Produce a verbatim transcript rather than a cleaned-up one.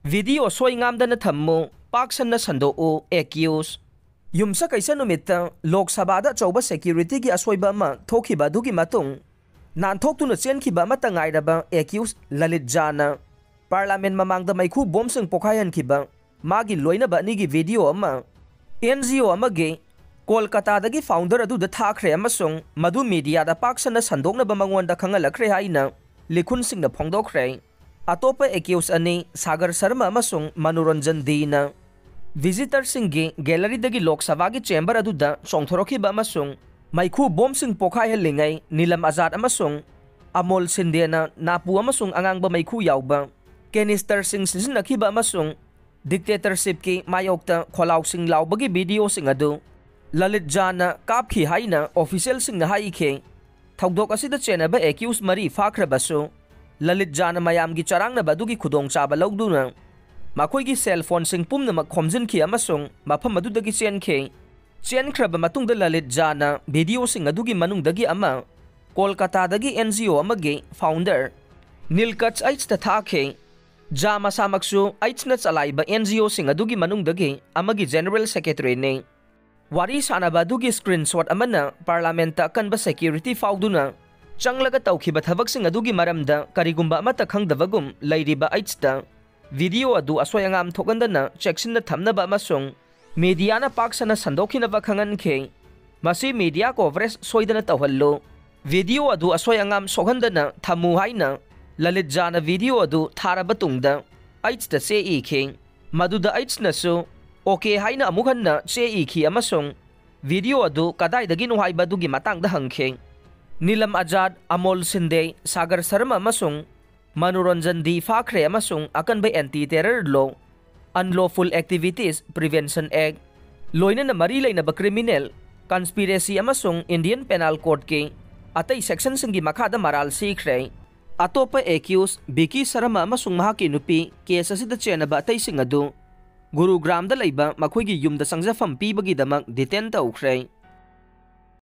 Video ꯁꯣꯏ ꯉꯥꯝꯗꯅ ꯊꯝꯃꯨ, ꯄꯥꯛ ꯁꯟꯅ ꯁꯟꯗꯣꯛꯎ, ꯑꯦꯀ꯭ꯌꯨꯁ꯫ ꯌꯨꯝꯁꯀꯩꯁ ꯅꯨꯃꯤꯠꯇ ꯂꯣꯛ ꯁꯚꯥꯗ ꯑꯆꯧꯕ ꯁꯦꯀ꯭ꯌꯨꯔꯤꯇꯤꯒꯤ ꯑꯁꯣꯏꯕ ꯑꯃ ꯊꯣꯛꯈꯤꯕ ꯑꯗꯨꯒꯤ ꯃꯇꯨꯡ, ꯅꯥꯟꯊꯣꯛꯇꯨꯅ ꯆꯦꯟꯈꯤꯕ ꯑꯃꯠꯇ ꯉꯥꯏꯔꯕ ꯑꯦꯀ꯭ꯌꯨꯁ ꯂꯂꯤꯠ ꯖꯥꯅ ꯄꯥꯔꯂꯥꯃꯦꯟ ꯃꯃꯥꯡꯗ ꯃꯩꯈꯨ ꯕꯣꯝꯁꯤꯡ ꯄꯣꯈꯥꯏꯍꯟꯈꯤꯕ ꯃꯥꯒꯤ ꯂꯣꯏꯅꯕ ꯑꯅꯤꯒꯤ ꯚꯤꯗꯤꯑꯣ ꯑꯃ ꯑꯦꯟ ꯖꯤ ꯑꯣ ꯑꯃꯒꯤ ꯀꯣꯜꯀꯇꯥꯗꯒꯤ ꯐꯥꯎꯟꯗꯔ ꯑꯗꯨꯗ ꯊꯥꯈ꯭ꯔꯦ ꯑꯃꯁꯨꯡ ꯃꯗꯨ ꯃꯤꯗꯤꯌꯥꯗ ꯄꯥꯛ ꯁꯟꯅ ꯁꯟꯗꯣꯛꯅꯕ ꯃꯉꯣꯟꯗ ꯈꯪꯍꯜꯂꯛꯈ꯭ꯔꯦ ꯍꯥꯏꯅ ꯂꯤꯈꯨꯟꯁꯤꯡꯅ ꯐꯣꯡꯗꯣꯛꯈ꯭ꯔꯦ꯫ ꯑꯇꯣꯞꯄ ꯑꯦꯀ꯭ꯌꯨꯁ ꯑꯅꯤ, ꯁꯥꯒꯔ ꯁꯔꯃ ꯑꯃꯁꯨꯡ ꯃꯅꯣꯔꯟꯖꯟ ꯗꯤꯅ, ꯚꯤꯖꯤꯇꯔꯁꯤꯡꯒꯤ ꯒꯦꯂꯔꯤꯗꯒꯤ ꯂꯣꯛ ꯁꯚꯥꯒꯤ ꯆꯦꯝꯕꯔ ꯑꯗꯨꯗ ꯆꯣꯡꯊꯣꯔꯛꯈꯤꯕ ꯑꯃꯁꯨꯡ ꯃꯩꯈꯨ ꯕꯣꯝꯁꯤꯡ ꯄꯣꯈꯥꯏꯍꯜꯂꯤꯉꯩ ꯅꯤꯂꯝ ꯑꯖꯥꯗ ꯑꯃꯁꯨꯡ ꯑꯃꯣꯜ ꯁꯤꯟꯗꯦꯅ ꯅꯥꯄꯨ ꯑꯃꯁꯨꯡ ꯑꯉꯥꯡꯕ ꯃꯩꯈꯨ ꯌꯥꯎꯕ ꯀꯦꯅꯤꯁꯇꯔꯁꯤꯡ ꯁꯤꯖꯤꯟꯅꯈꯤꯕ ꯑꯃꯁꯨꯡ ꯗꯤꯛꯇꯦꯇꯔꯁꯤꯞꯀꯤ ꯃꯥꯌꯣꯛꯇ ꯈꯣꯜꯂꯥꯎꯁꯤꯡ ꯂꯥꯎꯕꯒꯤ ꯚꯤꯗꯤꯑꯣꯁꯤꯡ ꯑꯗꯨ ꯂꯂꯤꯠ ꯖꯥꯅ ꯀꯥꯞꯈꯤ ꯍꯥꯏꯅ ꯑꯣꯐꯤꯁꯤꯌꯦꯜꯁꯤꯡꯅ ꯍꯥꯏꯈꯤ꯫ ꯊꯧꯗꯣꯛ ꯑꯁꯤꯗ ꯆꯦꯟꯅꯕ ꯑꯦꯀ꯭ꯌꯨꯁ ꯃꯔꯤ ꯐꯥꯈ꯭ꯔꯕꯁꯨ, ꯂꯂꯤꯠ ꯖꯥꯅ ꯃꯌꯥꯝꯒꯤ ꯆꯔꯥꯡꯅꯕ ꯑꯗꯨꯒꯤ ꯈꯨꯗꯣꯡꯆꯥꯕ ꯂꯧꯗꯨꯅ ꯃꯈꯣꯏꯒꯤ ꯁꯦꯜ ꯐꯣꯟꯁꯤꯡ ꯄꯨꯝꯅꯃꯛ ꯈꯣꯝꯖꯤꯟꯈꯤ ꯑꯃꯁꯨꯡ ꯃꯐꯝ ꯑꯗꯨꯗꯒꯤ ꯆꯦꯟꯈꯤ꯫ ꯆꯦꯟꯈ꯭ꯔꯕ ꯃꯇꯨꯡꯗ ꯂꯂꯤꯠ ꯖꯥꯅ ꯚꯤꯗꯤꯑꯣꯁꯤꯡ ꯑꯗꯨꯒꯤ ꯃꯅꯨꯡꯗꯒꯤ ꯑꯃ ꯀꯣꯜꯀꯇꯥꯗꯒꯤ ꯑꯦꯟ ꯖꯤ ꯑꯣ ꯑꯃꯒꯤ ꯐꯥꯎꯟꯗꯔ ꯅꯤꯜꯀꯆ ꯑꯩꯆꯇ ꯊꯥꯈꯤ꯫ ꯖꯥ ꯃꯁꯥꯃꯛꯁꯨ ꯑꯩꯆꯅ ꯆꯂꯥꯏꯕ ꯑꯦꯟ ꯖꯤ ꯑꯣꯁꯤꯡ ꯑꯗꯨꯒꯤ ꯃꯅꯨꯡꯗꯒꯤ ꯑꯃꯒꯤ ꯖꯦꯅꯔꯦꯜ ꯁꯦꯀ꯭ꯔꯦꯇꯔꯤꯅꯤ꯫ ꯋꯥꯔꯤ ꯁꯥꯅꯕ ꯑꯗꯨꯒꯤ ꯁ꯭ꯀ꯭ꯔꯤꯟꯁꯣꯠ ꯑꯃꯅ ꯄꯥꯔꯂꯥꯃꯦꯟꯇ ꯑꯀꯟꯕ ꯁꯦꯀ꯭ꯌꯨꯔꯤꯇꯤ ꯐꯥꯎꯗꯨꯅ ꯆꯪꯂꯒ ꯇꯧꯈꯤꯕ ꯊꯕꯛꯁꯤꯡ ꯑꯗꯨꯒꯤ ꯃꯔꯝꯗ ꯀꯔꯤꯒꯨꯝꯕ ꯑꯃꯠꯇ ꯈꯪꯗꯕꯒꯨꯝ ꯂꯩꯔꯤꯕ ꯑꯩꯆꯇ ꯚꯤꯗꯤꯑꯣ ꯑꯗꯨ ꯑꯁꯣꯏ ꯑꯉꯥꯝ ꯊꯣꯛꯍꯟꯗꯅ ꯆꯦꯛꯁꯤꯟꯅ ꯊꯝꯅꯕ ꯑꯃꯁꯨꯡ ꯃꯤꯗꯤꯌꯥꯅ ꯄꯥꯛ ꯁꯟꯅ ꯁꯟꯗꯣꯛꯈꯤꯅꯕ ꯈꯪꯍꯟꯈꯤ꯫ ꯃꯁꯤ ꯃꯤꯗꯤꯌꯥ ꯀꯣꯚꯔꯦꯖ ꯁꯣꯏꯗꯅ ꯇꯧꯍꯜꯂꯨ꯫ ꯚꯤꯗꯤꯑꯣ ꯑꯗꯨ ꯑꯁꯣꯏ ꯑꯉꯥꯝ ꯁꯣꯛꯍꯟꯗꯅ ꯊꯝꯃꯨ ꯍꯥꯏꯅ ꯂꯂꯤꯠ ꯖꯥꯅ ꯚꯤꯗꯤꯑꯣ ꯑꯗꯨ ꯊꯥꯔꯕ ꯇꯨꯡꯗ ꯑꯩꯆꯇ ꯆꯦ ꯏꯈꯤ꯫ ꯃꯗꯨꯗ ꯑꯩꯆꯅꯁꯨ "ꯑꯣꯀꯦ" ꯍꯥꯏꯅ ꯑꯃꯨꯛ ꯍꯟꯅ ꯆꯦ ꯏꯈꯤ ꯑꯃꯁꯨꯡ ꯚꯤꯗꯤꯑꯣ ꯑꯗꯨ ꯀꯗꯥꯏꯗꯒꯤꯅꯣ ꯍꯥꯏꯕ ꯑꯗꯨꯒꯤ ꯃꯇꯥꯡꯗ ꯍꯪꯈꯤ꯫ ꯅꯤꯂꯝ ꯑꯖꯥꯗ, ꯑꯃꯣꯜ ꯁꯤꯟꯗꯦ, ꯁꯥꯒꯔ ꯁꯔꯃ ꯑꯃꯁꯨꯡ ꯃꯅꯣꯔꯟꯖꯟ ꯗꯤ ꯐꯥꯈ꯭ꯔꯦ ꯑꯃꯁꯨꯡ ꯑꯀꯟꯕ ꯑꯦꯟꯇꯤ ꯇꯦꯔꯔ ꯂꯣ, ꯑꯟꯂꯣꯐꯨꯜ ꯑꯦꯛꯇꯤꯚꯤꯇꯤꯁ ꯄ꯭ꯔꯤꯚꯦꯟꯁꯟ ꯑꯦꯛ, ꯂꯣꯏꯅꯅ ꯃꯔꯤ ꯂꯩꯅꯕ ꯀ꯭ꯔꯤꯃꯤꯅꯦꯜ, ꯀꯟꯁꯄꯤꯔꯦꯁꯤ ꯑꯃꯁꯨꯡ ꯏꯟꯗꯤꯌꯟ ꯄꯦꯅꯥꯜ ꯀꯣꯗꯀꯤ ꯑꯇꯩ ꯁꯦꯛꯁꯟꯁꯤꯡꯒꯤ ꯃꯈꯥꯗ ꯃꯔꯥꯜ ꯁꯤꯈ꯭ꯔꯦ꯫ ꯑꯇꯣꯞꯄ ꯑꯦꯀ꯭ꯌꯨꯁ ꯕꯤꯀꯤ ꯁꯔꯃ ꯑꯃꯁꯨꯡ ꯃꯍꯥꯛꯀꯤ ꯅꯨꯄꯤ ꯀꯦꯁ ꯑꯁꯤꯗ ꯆꯦꯟꯅꯕ ꯑꯇꯩꯁꯤꯡ ꯑꯗꯨ ꯒꯨꯔꯨꯒ꯭ꯔꯥꯝꯗ ꯂꯩꯕ ꯃꯈꯣꯏꯒꯤ ꯌꯨꯝꯗ ꯆꯪꯖꯐꯝ ꯄꯤꯕꯒꯤꯗꯃꯛ ꯗꯤꯇꯦꯟ ꯇꯧꯈ꯭ꯔꯦ꯫